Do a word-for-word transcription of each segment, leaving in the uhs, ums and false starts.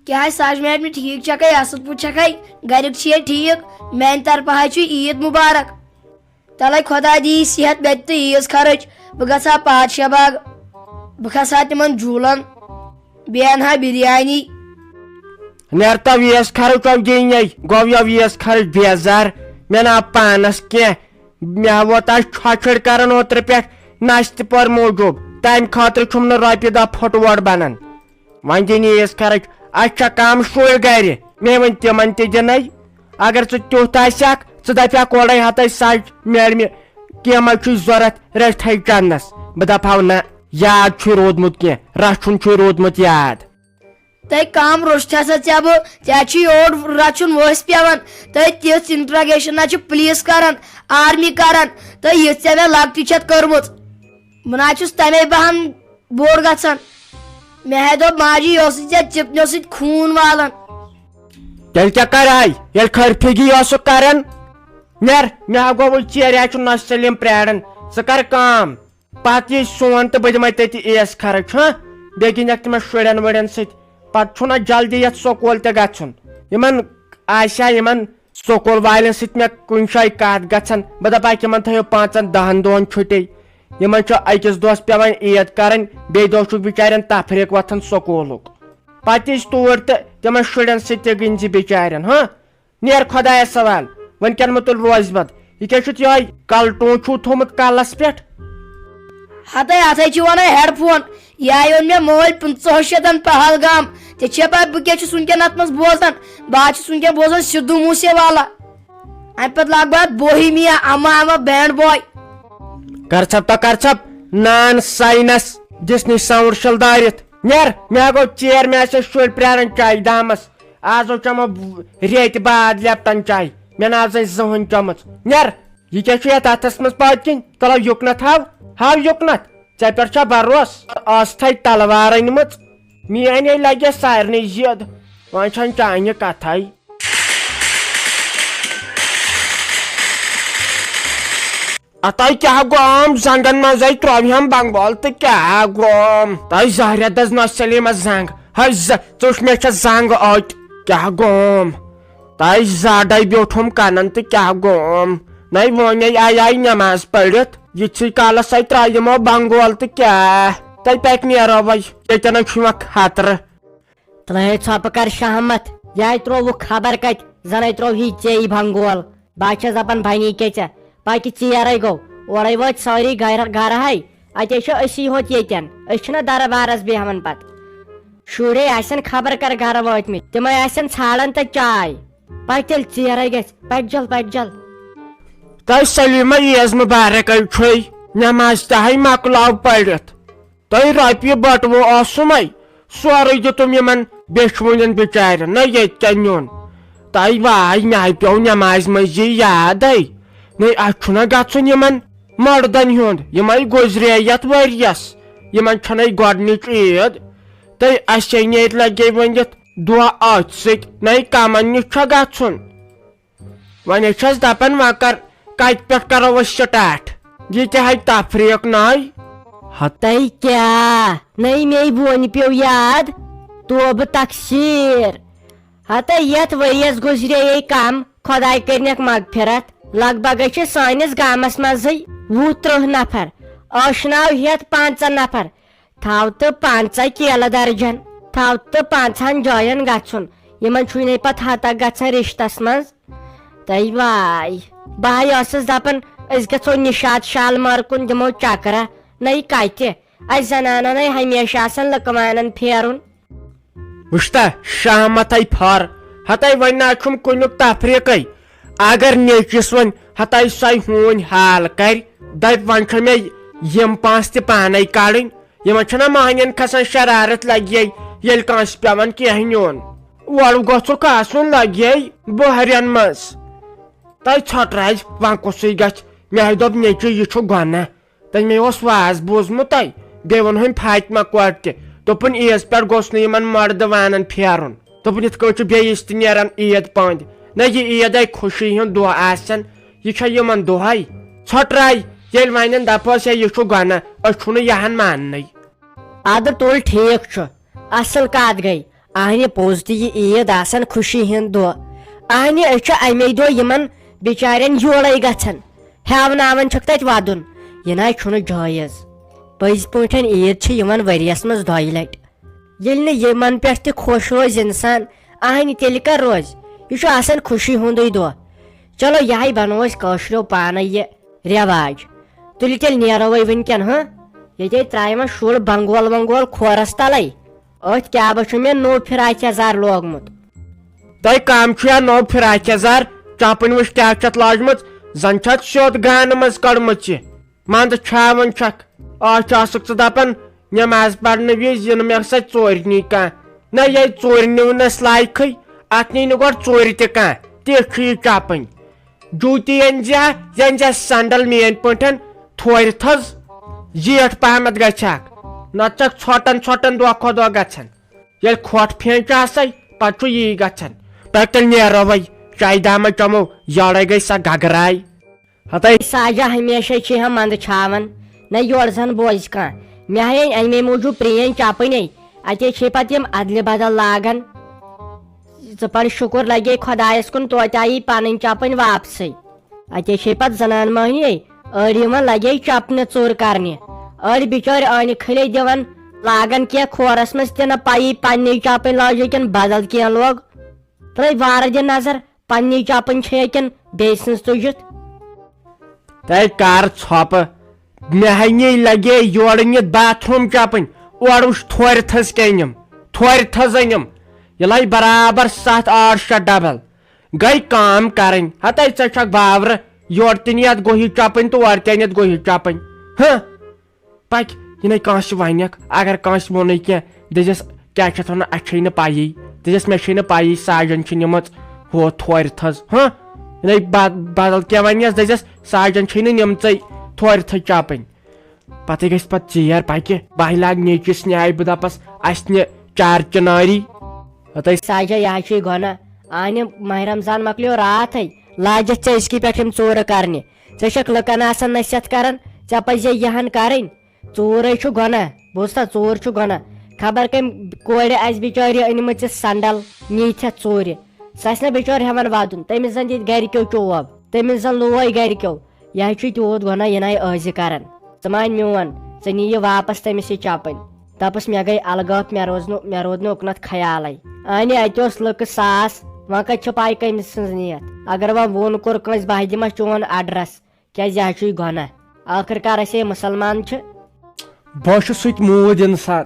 کیٛاہ ساجہِ میڈمہِ ٹھیٖک چھکھے؟ اصل پٲٹھۍ چھکھے؟ گرِکۍ چھِیا ٹھیٖک؟ میانہِ طرفہٕ حظ چھُ عیٖد مُبارک۔ تلے خۄدا دِیہِ صحت مےٚ تہِ تہٕ عیٖز خرٕچ۔ بہٕ گژھٕ ہا پادشاہ باغ، بہٕ کھسہٕ ہا تِمن جوٗلن، بیٚیہِ انہٕ ہا بِریانی۔ نیر تو عیٖز خرٕچ او دِنۍ، گوٚو یو عیٖز خرٕچ بیزار۔ مےٚ نہ آو پانس کینٛہہ۔ مےٚ ووت آز چھۄچھٕڑ کران اوترٕ پٮ۪ٹھ نستہِ پورِ موٗجوٗب۔ تمہِ خٲطرٕ چھُم نہٕ رۄپیہِ دہ پھُٹووٹ بنان۔ وۄنۍ دِنۍ عیٖز خرٕچ، اسہِ چھا کم شُرۍ گرِ؟ مےٚ ؤنۍ تِمن تہِ دِنَے۔ اگر ژٕ تیُتھ آسہِ ہکھ، ژٕ دپہِ ہکھ اورَے ہتَے ساجہِ میڈمہِ، کینٛہہ ما چھُے ضوٚرتھ، رٔٹھَے چندس۔ بہٕ دپہٕ ہاو نہ، یاد چھُے روٗدمُت کینٛہہ، رچھُن چھُے روٗدمُت یاد۔ تۄہہِ کم روٚچھتھ ہسا ژےٚ بہٕ، ژےٚ چھُے یور رچھُن ؤسۍ پٮ۪وان۔ تۄہہِ تِژھ انٹراگیشن نہ چھِ پولیس کران، آرمی کران، تۄہہِ یِژھ ژےٚ مےٚ لۄکٹہِ چھتھ کٔرمٕژ۔ بہٕ نہ چھُس تمے بہان بوٚڑ گژھان۔ مےٚ ہے دوٚپ ماجہِ، یہِ اوسُے ژےٚ چپنیو سۭتۍ خوٗن والان۔ تیٚلہِ کیٛاہ کرٕ ہاے، ییٚلہِ خٲر پھِگی اوسُکھ کران؟ نیر، مےٚ ہا گوٚو وۄنۍ ژیرِ، ہا چھُ نۄشہِ سلیٖم پرٛاران۔ ژٕ کر کٲم، پتہٕ یی سون تہٕ بہٕ دِمے تٔتی عیٖز خرٕچ، ہاں؟ بیٚیہِ گِنٛدکھ تِمن شُرٮ۪ن وُرٮ۪ن سۭتۍ۔ پتہٕ چھُنہ جلدی یتھ سکوٗل تہِ گژھُن۔ یِمن آسہِ ہا یِمن سکوٗل والٮ۪ن سۭتۍ مےٚ کُنہِ جایہِ کتھ گژھان، بہٕ دپہٕ ہاکھ یِمن تھٲیِو پانٛژن دہن دۄہن چھُٹی۔ یِمن چھُ أکِس دۄہس پٮ۪وان عیٖد کرٕنۍ، بیٚیہِ دۄہ چھُکھ بچارٮ۪ن تفریٖق وۄتھان سکوٗلُک۔ پتہٕ یی توٗرۍ تہٕ تِمن شُرٮ۪ن سۭتۍ تہِ گِنٛدِ زِ بچارٮ۪ن، ہاں؟ نیر خۄدایس حوال، وۄنۍ کٮ۪ن مہ تُل روزِ بد۔ یہِ کیٛاہ چھُتھ یِہوٚے کلہٕ ٹوٗنٛچھ ہیوٗ تھوٚومُت کلس پٮ۪ٹھ؟ ہتے اتھے چھِ ونان ہیڈ فون۔ یہِ آیہِ اوٚن مےٚ مٲلۍ پٕنٛژٕہو شیٚتن پہلگام۔ ژےٚ چھےٚ پاے بہٕ کیٛاہ چھُس وٕنکٮ۪ن اتھ منٛز بوزان؟ بہٕ حظ چھُس وٕنکٮ۪ن بوزان سِدھو موسے والا۔ امہِ پتہٕ لاگہٕ بہٕ اتھ بوہیمیا اما اما بینڈ بوے۔ کر ژھپ تو کر ژھپ، نان ساینس دِس نش ساوُنڈ شل دٲرِتھ۔ نیر، مےٚ ہا گوٚو ژیر، مےٚ آسہِ شُرۍ پراران چایہِ دامس۔ آز اوس چمو ریتہِ بعد لیپٹن چاے، مےٚ نہ آز زٔنۍ زٕہٕنۍ چٔمٕژ۔ نیر، یہِ کیٛاہ چھُ یتھ اتھس منٛز پٔتۍ کِنۍ؟ تلو یُکنتھ ہاو، ہاو یُکنتھ۔ ژےٚ پٮ۪ٹھ چھا بروس؟ ٲس تھے تلوار أنمٕژ، میٲنۍ ہے لگہِ سارنٕے زِد، وۄنۍ چھنہٕ چانہِ کتھے۔ اتاے کیٛاہ گوم؟ زنگن منٛزے ترٛووہم بنگول تہٕ کیٛاہ گوم؟ تۄہہِ زہریا دٔز نۄشہِ سلیمس زنگ۔ ہے ز-، ژٕ وٕچھ مےٚ چھےٚ زنگ أتۍ۔ کیٛاہ گوم؟ تۄہہِ زاڈے بیوٗٹھُم کنن تہٕ کیٛاہ گوم؟ نَے وۄنۍ آیہِ نٮ۪ماز پٔرِتھ۔ یِتھسٕے کالس سَے ترٛایہِ یِمو بنگول تہٕ کیٛاہ؟ تۄہہِ پکہِ نیرو وۄنۍ۔ ییٚتٮ۪ن چھُ یِوان خطرٕ۔ تلے ژھۄپہٕ کر شہمت، یہے ترووُکھ خبر کتہِ، زنے تروو ہی ژے یہِ بنگول۔ بہٕ چھس دپان بنی کیٛاہ ژےٚ، پکہِ ژیرے گوٚو، اورے وٲتۍ سٲری گرٕ، گرٕ ہے، اتے چھِ أسی ہوت ییٚتٮ۪ن، أسۍ چھِنہ دربارس بیہوان پتہٕ۔ شُرے آسن خبر کر گرٕ وٲتمٕتۍ، تِمے آسن ژھانڈان تتہِ چاے۔ پکہِ تیٚلہِ ژیرے گژھِ، پکہِ جل، پکہِ جل۔ تۄہہِ سلیمہ عیٖز مُبارک چھُے، نماز تہِ ہے مۄکلاو پٔرِتھ۔ تۄہہِ رۄپیہِ بٹوٕ اوسُمے، سورُے دیُتُم یِمن بیچھوٕنٮ۪ن بِچارٮ۪ن، نہ ییٚتہِ کیٛاہ نیُن۔ تۄہہِ واے، مےٚ پیوٚو نٮ۪مازِ منٛز یہِ یادے، نَے اَسہِ چھُنہ گژھُن یِمن مردن ہُنٛد، یِمے گُزرے یتھ ؤرۍیس، یِمن چھنَے گۄڈنِچ عیٖد۔ تہٕ اَسے نیرِ لگے ؤنِتھ دۄہ أتھۍ سۭتۍ، نَے کمن نِش چھا گژھُن؟ وۄنۍ چھس دپان، وۄنۍ کر، کتہِ پٮ۪ٹھ کرو أسۍ سٹارٹ؟ یہِ تہِ ہے تفریٖق ناے۔ ہتے کیٛاہ؟ نٔے مے بونہِ پیوٚو یاد، توبہٕ تقصیٖر۔ ہتے یتھ ؤریس گُزرے کم، خۄداے کٔرنکھ مغفرت۔ لگ بگے چھِ سٲنِس گامس منٛزٕے وُہ ترٕٛہ نفر، ٲشناو ہٮ۪تھ پنٛژاہ نفر۔ تھاو تہٕ پانٛژاہ کیلہٕ درجن، تھاو تہٕ پانٛژہن جاین گژھُن۔ یِمن چھُے نے پتہٕ ہتک گژھان رشتس منٛز۔ تہٕ واے، بہٕ ہاے ٲسٕس دپان، أسۍ گژھو نشاط شالمار کُن، دِمو چکرا۔ نَے کتہِ؟ اسہِ زنانن ہے ہمیشہِ آسان لُکہٕ وانن پھیرُن۔ وٕچھتا، شامتھے پھر، ہتے وۄنۍ نہ چھُم کُنیُک تفریٖقے۔ اگر نیچوِس وۄنۍ ہتے سۄے ہوٗنۍ حال کرِ، دپہِ وۄنۍ چھےٚ مےٚ یِم پانٛژھ تہِ پانے کڑٕنۍ، یِمن چھنہ مہنین کھسان شرارت لگہِ ییٚلہِ کٲنٛسہِ پٮ۪وان کینٛہہ نیُن۔ اورٕ گوٚژھُکھ آسُن لگہِ بۄہرٮ۪ن منٛز۔ تۄہہِ ژھۄٹرازِ وۄنۍ کُسٕے گژھِ؟ مےٚ ہے دوٚپ نیٚچوۍ یہِ چھُ گۄناہ۔ تٔمۍ اوس واز بوٗزمُتَے۔ بیٚیہِ ووٚنہَم فاطمہ کورِ تہِ۔ دوٚپُن، عیٖز پٮ۪ٹھ گوٚژھ نہٕ یِمَن مَردٕ وانَن پھیرُن۔ دوٚپُن، یِتھ کٲٹھۍ چھُ بیٚیِس تہِ نیران عیٖد پٔنٛدۍ۔ نہ، یہِ عیٖدَے خوشی ہُنٛد دۄہ آسان۔ یہِ چھا یِمَن دۄہَے؟ ژھۄٹراے، ییٚلہِ وَنَن دَپوس، ہے، یہِ چھُ گۄناہ، أسۍ چھُنہٕ یہِ ہَن ماننَے۔ اَدٕ تُل، ٹھیٖک چھُ۔ اَصٕل کَتھ گٔے۔ اہنہِ پوٚز تہِ یہِ عیٖد آسان خوشی ہُنٛد دۄہ۔ اہنہِ أسۍ چھِ اَمے دۄہ یِمن بِچارٮ۪ن یورَے گژھان، ہیوناوان چھِکھ تَتہِ وَدُن۔ یہِ نہ حظ چھُنہٕ جٲیز۔ پٔزۍ پٲٹھۍ عیٖد چھِ یِوان ؤریَس منٛز دۄیہِ لَٹہِ۔ ییٚلہِ نہٕ یِمن پٮ۪ٹھ تہِ خۄش روزِ اِنسان، اہنہِ تیٚلہِ کر روزِ؟ یہِ چھُ آسان خوشی ہُنٛدُے دۄہ۔ چلو، یِہے بنو أسۍ کٲشرٮ۪و پانے یہِ رٮ۪واج۔ تُلِو تیٚلہِ نیرو وۄنۍ وٕنکٮ۪ن، ہاں؟ ییٚتے ترٛایہِ وۄنۍ شُر بنگول ونگول کھورس تلے۔ أتھۍ کیٛاہ بہ چھُ مےٚ نوٚو فراک یزار لوگمُت؟ تۄہہِ کم چھُ یا نوٚو فراک یزار؟ چپٕنۍ وٕچھ کیٛاہ چھتھ لاجمٕژ، زن چھتھ سیوٚد گانہٕ منٛز کٔڑمٕژ یہِ۔ منٛدٕ چھاوان چھکھ۔ آز چھُ آسکھ ژٕ دپان، نماز پرنہٕ وِزِ یِنہٕ مےٚ سۭتۍ ژوٗرِ نی کانٛہہ۔ نہ، یے ژوٗرِ نیونس لایقٕے، اتھ نی نہٕ گۄڈٕ ژوٗرِ تہِ کانٛہہ۔ تہِ چھُ یہِ چپٕنۍ۔ جوٗتی أنۍ زِ ہا، یہِ أنۍ زِ ہا سنڈل میٲنۍ پٲٹھۍ تھورِ تھٔز۔ زیٹھ پہمتھ گژھِ ہاکھ، نتہٕ چھکھ ژھۄٹن ژھۄٹن دۄہ کھۄتہٕ دۄہ گژھان۔ ییٚلہِ کھۄٹھ پھینچ آسے، پتہٕ چھُ یی گژھان۔ پتہٕ تیٚلہِ نیرو وۄنۍ، چایہِ دامہ چمو، یورے گٔے سۄ گگراے۔ ہتے ساجہ ہمیشے چھے ہم مندٕ چھاون، نہ یورٕ زن بوزِ کانٛہہ۔ مےٚ ہاے أنۍ امے موٗجوٗب پرٛینۍ چپٕنے، اتے چھے پتہٕ یِم ادلہِ بدل لاگان۔ ژٕ پرٕ شُکر لگے خۄدایس کُن، توتہِ آیی پنٕنۍ چپٕنۍ واپسٕے۔ اتے چھے پتہٕ زنان مٔہنی أڑۍ یِوان لگے چپنہِ ژوٚر کرنہِ، أڑۍ بچٲرۍ ٲنہِ کھلے دِوان، لاگان کینٛہہ کھورس منٛز تہِ نہ پیی پننی چپٕنۍ لٲجے کِنہٕ بدل کینٛہہ لوگ۔ ترٲے وارٕ دِ نظر، پننی چپٕنۍ چھے کِنہٕ بیٚیہِ سٕنٛز تُجِتھ؟ تَے کر ژھۄپہٕ، مےٚ ہنے لگے یورٕ نِتھ باتھ روم چپٕنۍ، اورٕ وٕچھ تھورِ تھٔز کیٛاہ أنِم، تھورِ تھٔز أنِم۔ یہِ لگہِ برابر ستھ ٲٹھ شیٚتھ ڈبل۔ گٔے کٲم کرٕنۍ، ہتے ژےٚ چھکھ باورٕ، یورٕ تہِ نِتھ گوٚو یہِ چپٕنۍ تہٕ اورٕ تہِ أنِتھ گوٚو یہِ چپٕنۍ۔ ہہ۔ پکہِ، یہِ نے کٲنٛسہِ ونکھ، اگر کٲنٛسہِ ووٚنُے کینٛہہ، دٔپزٮ۪س، کیٛاہ چھِ اتھ ونان، اسہِ چھے نہٕ پیی۔ دٔپزٮ۪س، مےٚ چھے نہٕ پیی، ساجن چھِ نِمٕژ ہُہ تھورِ تھٔز۔ ہہ؟ یہِ نے با-، بدل کینٛہہ ونیس، دٔپزٮ۪س، ساجن چھے نہٕ نِمژٕے تھورِ تھٔز چپٕنۍ۔ پتہٕ گژھِ پتہٕ ژیر، پکہِ، بہٕ لاگ نیچوِس نیاے، بہٕ دپس، اسہِ نہِ چار چناری۔ پتہٕ ساجہ، یہِ حظ چھُے گۄناہ۔ اہنہِ ماہِ رمضان مۄکلیو راتھے، لاجتھ ژےٚ أزکی پٮ۪ٹھ یِم ژوٗرٕ کرنہِ۔ ژےٚ چھکھ لُکن آسان نصیحت کران، ژےٚ پزے یہن کرٕنۍ۔ ژوٗرے چھُ گۄناہ، بوٗزتھا، ژوٗر چھُ گۄناہ۔ خبر کٔمۍ کورِ آسہِ بچٲرۍ أنمٕژ یہِ سنڈل، نِتھ ژوٗرِ۔ سۄ آسہِ نہ بچٲر ہٮ۪وان ودُن، تٔمِس زن دِتۍ گرِکیو چوب، تٔمِس زن لوے گرِکیو۔ یہِ حظ چھُے تیوٗت گۄناہ، یہِ نَے ٲسۍ زِ کران۔ ژٕ مان میون، ژٕ نہِ یہِ واپس تٔمِس یہِ چپٕنۍ۔ دپس، مےٚ گٔے الگٲب، مےٚ روز نہٕ، مےٚ روٗد نہٕ اُکنتھ خیالے۔ اہنہِ، اتہِ اوس لُکہٕ ساس، وۄنۍ کتہِ چھِ پاے کٔمۍ سٕنٛز نیت؟ اگر وۄنۍ ووٚن کوٚر کٲنٛسہِ، بہٕ ہا دِمس چون ایڈرس، کیازِ یہِ حظ چھُے گۄناہ۔ ٲخٕر کار أسے مُسلمان چھِ۔ بہٕ چھُس سُہ تہِ موٗد انسان۔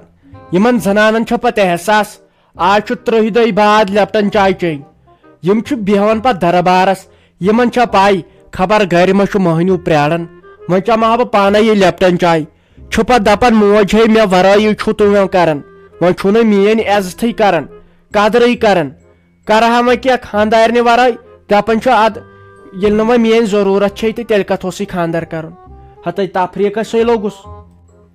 یِمن زنانن چھا پتہٕ احساس؟ آز چھُ ترٛہہِ دۄہہِ بعد لیپٹن چاے چیٚنۍ۔ یِم چھِ بیہوان پتہٕ دربارس۔ یِمن چھا پاے، خبر گرِ ما چھُ مٔہنیوٗ پراران؟ وۄنۍ چمہٕ ہا بہٕ پانے یہِ لیپٹن چاے۔ چھُ پتہٕ دپان، موج ہے، مےٚ ورٲیی چھُو تُہۍ وۄنۍ کران۔ وۄنۍ چھُو نہٕ میٲنۍ عزتھٕے کران، قدرٕے کران۔ کرٕ ہا وۄنۍ کینٛہہ خانٛدارنہِ ورٲے؟ دپان چھُ، ادٕ ییٚلہِ نہٕ وۄنۍ میٲنۍ ضروٗرت چھے تہٕ تیٚلہِ کتھ اوسُے خانٛدر کرُن؟ ہتے تفریٖقس سۭتۍ لوٚگُس۔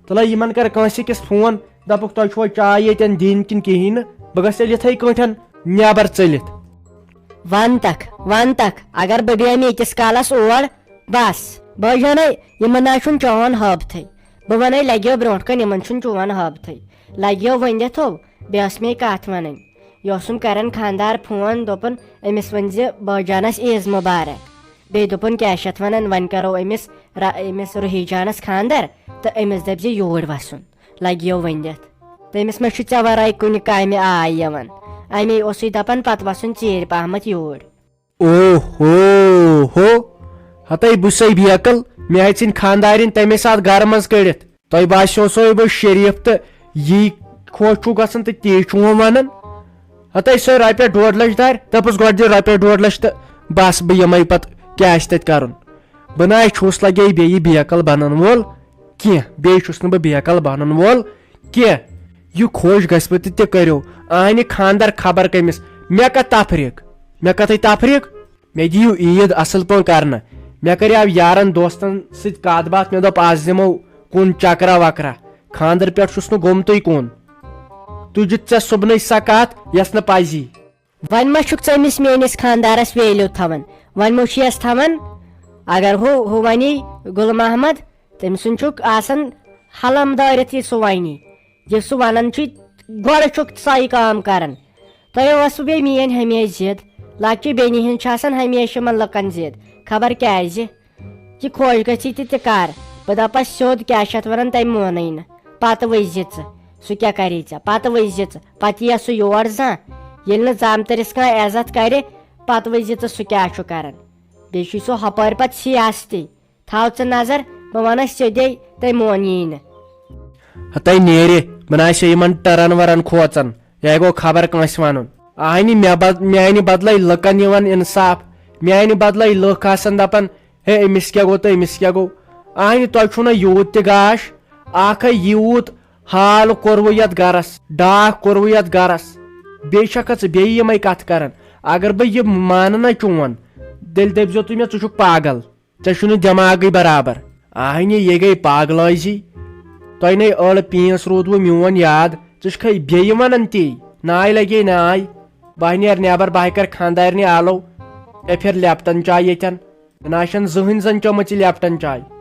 تہٕ لٲ یِمن کر کٲنٛسہِ أکِس فون، دپُکھ، تۄہہِ چھُوا چاے ییٚتٮ۪ن دِنۍ کِنہٕ کِہیٖنۍ نہٕ؟ بہٕ گژھٕ تیٚلہِ یِتھے کٲٹھۍ نٮ۪بر ژٔلِتھ۔ ون تکھ، ون تکھ، اگر بہٕ بیٚہمہٕ ییٖتِس کالس اور، بس، بٲے جانے، یِمن نہ چھُنہٕ چون ہٲبتھٕے۔ بہٕ ونے لگیو برونٛٹھ کنہِ، یِمن چھُنہٕ چون ہٲبتھٕے۔ لگیو ؤنِتھ ہو، بیٚیہِ ٲس مےٚ کتھ ونٕنۍ۔ یہِ اوسُم کران خانٛدار فون، دوٚپُن، أمِس ؤنۍ زِ بٲے جانس عیٖد مُبارک۔ بیٚیہِ دوٚپُن، کیٛاہ چھِ اتھ ونان، وۄنۍ کرو أمِس را-، أمِس روحی جانس خانٛدر تہٕ أمِس دٔپۍ زِ یوٗرۍ وسُن۔ لگیو ؤنِتھ۔ تٔمِس ما چھُ ژےٚ ورٲے کُنہِ کامہِ آے یِوان؟ اَمے اوسُے دپان پتہٕ وسُن ژیٖرۍ پہمتھ یوٗرۍ۔ او ہو ہو، ہتے بہٕ چھُسے بیقل، مےٚ ہیژٕنۍ خانٛدارِنۍ تمے ساتہٕ گرٕ منٛز کٔڑِتھ۔ تۄہہِ باسیو سو بہٕ شریف تہٕ یی خۄش چھُو گژھان تہٕ تی چھُو وۄنۍ ونان۔ ہتے سۄے رۄپیہِ ڈۄڈ لچھ دارِ، دپُس گۄڈٕ دِ رۄپیہِ ڈۄڈ لچھ تہٕ بس بہٕ یِمے پتہٕ کیٛاہ آسہِ تتہِ کرُن۔ بہٕ نہ چھُس لگے بیٚیہِ بیقل بنن وول کینٛہہ، بیٚیہِ چھُس نہٕ بہٕ بیقل بنن وول کینٛہہ۔ یہِ خۄش گژھِ بہٕ تہٕ تہِ کٔرِو۔ اہنہِ خانٛدر خبر کٔمِس، مےٚ کتھ تفریٖق؟ مےٚ کتھٕے تفریٖق؟ مےٚ دِیِو عیٖد اصل پٲٹھۍ کرنہٕ۔ مےٚ کریاو یارن دوستن سۭتۍ کتھ باتھ، مےٚ دوٚپ، از دِمو کُن چکرا وکرا۔ خانٛدر پٮ۪ٹھ چھُس نہٕ گوٚمتُے کُن۔ تُجِتھ ژےٚ صُبنٕے سۄ کتھ، یۄس نہٕ پزی۔ وۄنۍ ما چھُکھ ژٕ أمِس میٲنِس خانٛدارس value تھاوان؟ وۄنۍ ما چھُ یس تھاوان؟ اگر ہُہ، ہُہ ونی گُل محمد، تٔمۍ سُنٛد چھُکھ آسان حلم دٲرِتھ یہِ سُہ ونی۔ یہِ سُہ ونان چھُ، گۄڈٕ چھُکھ سۄے کٲم کران۔ تۄہہِ اوسوٕ بیٚیہِ میٲنۍ ہمیشہِ ضد۔ لۄکچہِ بیٚنہِ ہِنٛز چھِ آسان ہمیشہِ یِمن لُکن ضد، خبر کیازِ۔ یہِ خۄش گژھی تہِ تہِ کر۔ بہٕ دپس سیوٚد، کیٛاہ چھِ اتھ ونان، تٔمۍ مونٕے نہٕ۔ پتہٕ وٕچھزِ ژٕ، سُہ کیٛاہ کرِ ژےٚ، پتہٕ وٕچھزِ ژٕ۔ پتہٕ یِیہِ سُہ یور زانٛہہ، ییٚلہِ نہٕ زامتٕرِس کانٛہہ عزت کرِ، پتہٕ وٕچھزِ ژٕ سُہ کیٛاہ چھُ کران۔ بیٚیہِ چھُے سُہ ہۄپٲرۍ پتہٕ سیاستی۔ تھاو ژٕ نظر، بہٕ ونس سیوٚدے، تٔمۍ مون یی نہٕ۔ ہتے نیرِ، بہٕ نہ آسہِ یِمن ٹرن ورن کھوژان، یا گوٚو خبر کٲنٛسہِ ونُن۔ آہنہِ مےٚ بد-، میانہِ بدلے لُکن یِوان انصاف، میانہِ بدلے لُکھ آسان دپان، ہے أمِس کیٛاہ گوٚو تہٕ أمِس کیٛاہ گوٚو؟ آہنہِ تۄہہِ چھُو نہ یوٗت تہِ گاش، اکھ ہے یوٗت حال کوٚروٕ یتھ گرس، ڈاکھ کوٚروٕ یتھ گرس، بیٚیہِ چھکھ ژٕ بیٚیہِ یِمے کتھٕ کران۔ اگر بہٕ یہِ مانہٕ نہ چون، تیٚلہِ دٔپزیو تُہۍ مےٚ، ژٕ چھُکھ پاگل۔ ژےٚ چھُنہٕ دٮ۪ماغٕے برابر۔ آہنہِ، یہِ گٔے پاگلٲزی۔ تۄہہِ نے أڑ پینٛس روٗدوٕ میون یاد۔ ژٕ چھُکھے بیٚیہِ ونان تی؟ ناے لگے ناے۔ بہٕ ہا نیرٕ نٮ۪بر، بہٕ ہا کرٕ خانٛدارنہِ آلو۔ مےٚ پھِر لیپٹن چاے ییٚتٮ۪ن۔ مےٚ نہ آسن زٕہٕنۍ زن چٲمٕژ یہِ لیپٹن چاے۔